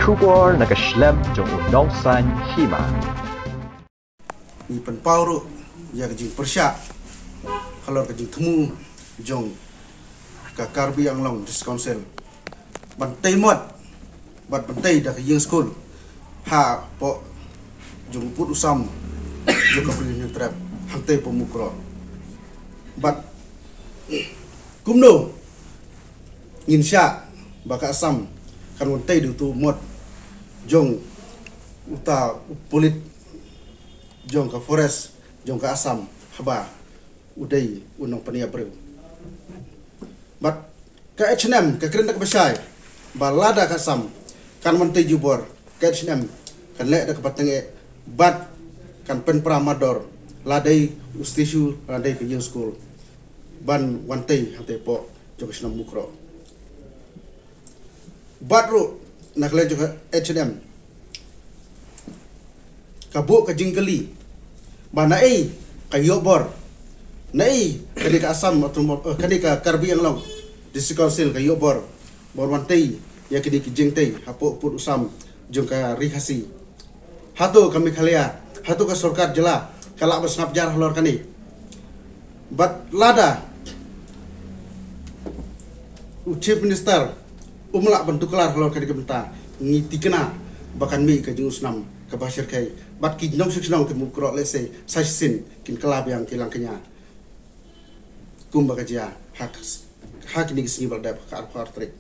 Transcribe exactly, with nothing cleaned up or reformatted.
Khubor na ka shlem jong u nongsan hima. Ngi pynpaw ruh ïa ka jingpyrshah halor ka jingthmu jong ka Karbi Anglong District Council ban tei mot bad ban tei da ka ïing skul hapoh jong u pud u sam jong ka Bri Hynñiewtrep hangtei hapoh Mukroh. Bad kumno ngin shah ba ka Assam kan wan tei da utu u mot jong uta u pulit jong ka forest jong ka Assam haba u dei u nongpynïap briew. Bad ka H N M ka kren da kaba shai ba lada ka Assam kan wan tei jubor, ka H N M kan leh da kaba tyngeh bad kan pynpra mardor la dei u statue la dei ka ïing skul ban wan tei hangtei hapoh jong ka shnong Mukroh. Bad ruh na ka liang jong ka H N M ka buh ka jingkylli ba naei ka ïoh bor, naei kane ka Assam Autonom-, eh, kane ka Karbi Anglong District Council ka ïoh bor ban wan tei ïa kine ki jingtei hapoh pud u sam jong ka Ri Khasi. Hato ka Meghalaya, hato ka sorkar jylla ka lah ban sngap jar halor kane? Bad lada u Chief Minister um lah ban tuklar halor kane ka bynta, ngi tikna ba kan mih ka jingusnam kaba shyrkhei bad ki nongshong shnong ki Mukroh lehse sa shisien kin kylla biang ki lang kñia kumba ka jia ha k-, ha kine ki sngi ba la dep, ka arphew ar tarik.